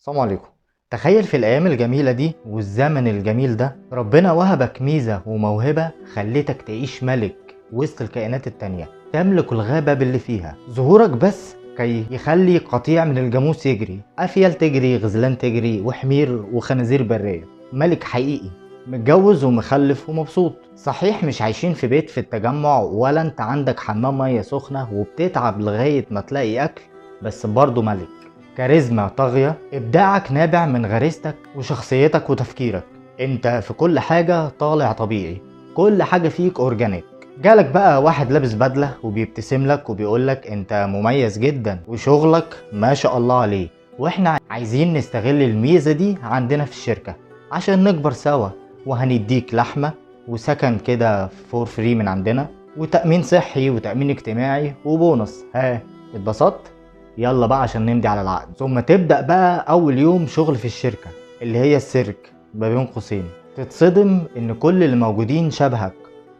السلام عليكم. تخيل في الأيام الجميلة دي والزمن الجميل ده ربنا وهبك ميزة وموهبة خلتك تعيش ملك وسط الكائنات التانية، تملك الغابة باللي فيها. ظهورك بس كي يخلي قطيع من الجاموس يجري، أفيال تجري، غزلان تجري، وحمير وخنازير برية. ملك حقيقي، متجوز ومخلف ومبسوط. صحيح مش عايشين في بيت في التجمع ولا انت عندك حمام مية سخنة وبتتعب لغاية ما تلاقي أكل، بس برضه ملك. كاريزما طاغية، إبداعك نابع من غريزتك وشخصيتك وتفكيرك. انت في كل حاجة طالع طبيعي، كل حاجة فيك organic. جالك بقى واحد لابس بدلة وبيبتسم لك وبيقولك انت مميز جدا وشغلك ما شاء الله عليه، واحنا عايزين نستغل الميزة دي عندنا في الشركة عشان نكبر سوا، وهنديك لحمة وسكن كده for free من عندنا، وتأمين صحي وتأمين اجتماعي وبونص. ها اتبسطت؟ يلا بقى عشان نمضي على العقد. ثم تبدأ بقى أول يوم شغل في الشركة اللي هي السيرك ما بين قوسين. تتصدم إن كل اللي موجودين شبهك،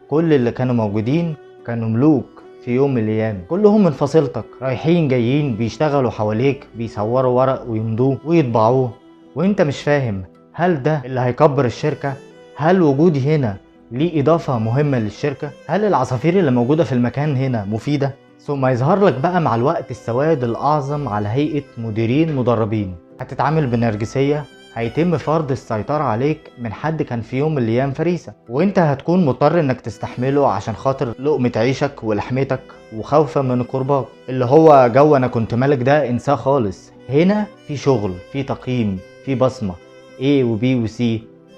كل اللي كانوا موجودين كانوا ملوك في يوم من الأيام، كلهم من فصيلتك، رايحين جايين بيشتغلوا حواليك، بيصوروا ورق ويمضوه ويطبعوه، وانت مش فاهم هل ده اللي هيكبر الشركة؟ هل وجودي هنا ليه إضافة مهمة للشركة؟ هل العصافير اللي موجودة في المكان هنا مفيدة؟ ثم يظهر لك بقى مع الوقت السواد الأعظم على هيئة مديرين مدربين. هتتعامل بنرجسية، هيتم فرض السيطرة عليك من حد كان في يوم من الأيام فريسة، وانت هتكون مضطر انك تستحمله عشان خاطر لقمة عيشك ولحمتك وخوفا من الكرباج. اللي هو جو انا كنت ملك ده انساه خالص. هنا في شغل، في تقييم، في بصمة A و B و C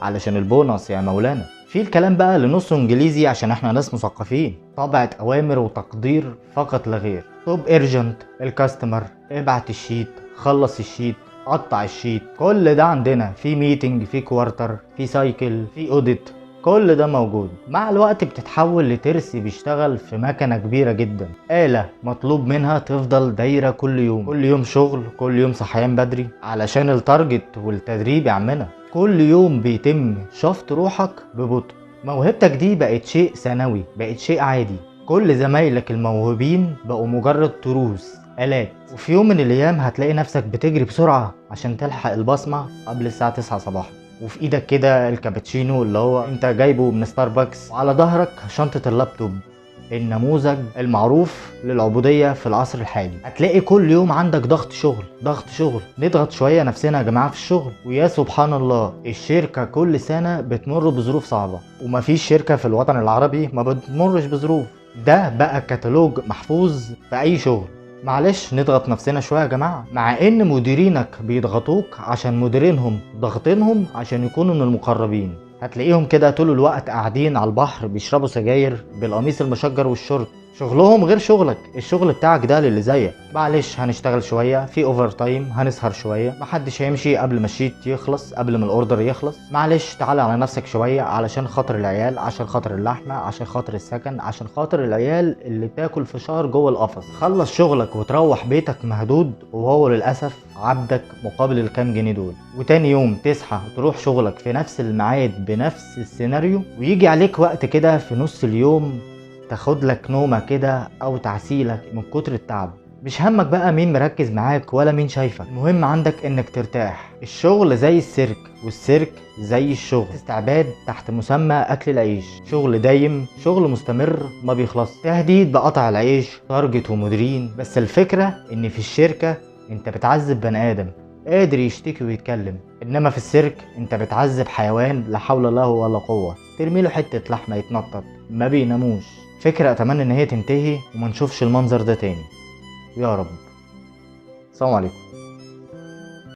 علشان البونص يا مولانا. في الكلام بقى لنص انجليزي عشان احنا ناس مثقفين، طبعة اوامر وتقدير فقط لا غير. top urgent، ال customer، ابعت ال sheet، خلص ال sheet، قطع ال sheet، كل ده عندنا. في meeting، في quarter، في cycle، في audit، كل ده موجود. مع الوقت بتتحول لترس بيشتغل في مكنة كبيرة جدا، آلة مطلوب منها تفضل دايرة كل يوم، كل يوم شغل، كل يوم صحيان بدري علشان ال target والتدريب يا عمنا. كل يوم بيتم شفط روحك ببطء. موهبتك دي بقت شيء ثانوي، بقت شيء عادي. كل زمايلك الموهوبين بقوا مجرد تروس، آلات. وفي يوم من الأيام هتلاقي نفسك بتجري بسرعة عشان تلحق البصمة قبل الساعة 9 صباحا، وفي ايدك كده الكابتشينو اللي هو انت جايبه من ستاربكس، وعلى ظهرك شنطة اللابتوب، النموذج المعروف للعبودية في العصر الحالي. هتلاقي كل يوم عندك ضغط شغل، ضغط شغل. نضغط شوية نفسنا يا جماعة في الشغل. ويا سبحان الله الشركة كل سنة بتمر بظروف صعبة، ومفيش شركة في الوطن العربي ما بتمرش بظروف. ده بقى كتالوج محفوظ في أي شغل. معلش نضغط نفسنا شوية يا جماعة، مع ان مديرينك بيضغطوك عشان مديرينهم ضاغطينهم عشان يكونوا من المقربين. هتلاقيهم كده طول الوقت قاعدين على البحر بيشربوا سجاير بالقميص المشجر والشورت. شغلهم غير شغلك، الشغل بتاعك ده للي زيك. معلش هنشتغل شوية، في overtime، هنسهر شوية، محدش هيمشي قبل ما ال sheet يخلص، قبل ما ال order يخلص. معلش تعالى على نفسك شوية علشان خاطر العيال، عشان خاطر اللحمة، عشان خاطر السكن، عشان خاطر العيال اللي بتاكل فشار جوه القفص. خلص شغلك وتروح بيتك مهدود، وهو للاسف عبدك مقابل الكام جنيه دول. وتاني يوم تصحى تروح شغلك في نفس الميعاد بنفس السيناريو، ويجي عليك وقت كده في نص اليوم تاخد لك نومة كده او تعسيلك من كتر التعب. مش همك بقى مين مركز معاك ولا مين شايفك، المهم عندك انك ترتاح. الشغل زي السيرك والسيرك زي الشغل، استعباد تحت مسمى اكل العيش. شغل دايم، شغل مستمر ما بيخلص، تهديد بقطع العيش، target ومديرين. بس الفكرة ان في الشركة انت بتعذب بني ادم قادر يشتكي ويتكلم، انما في السيرك انت بتعذب حيوان لا حول له ولا قوة، ترميله حتة لحمة يتنطط، ما بيناموش. فكرة اتمنى ان هي تنتهي وما نشوفش المنظر ده تاني يا رب. السلام عليكم.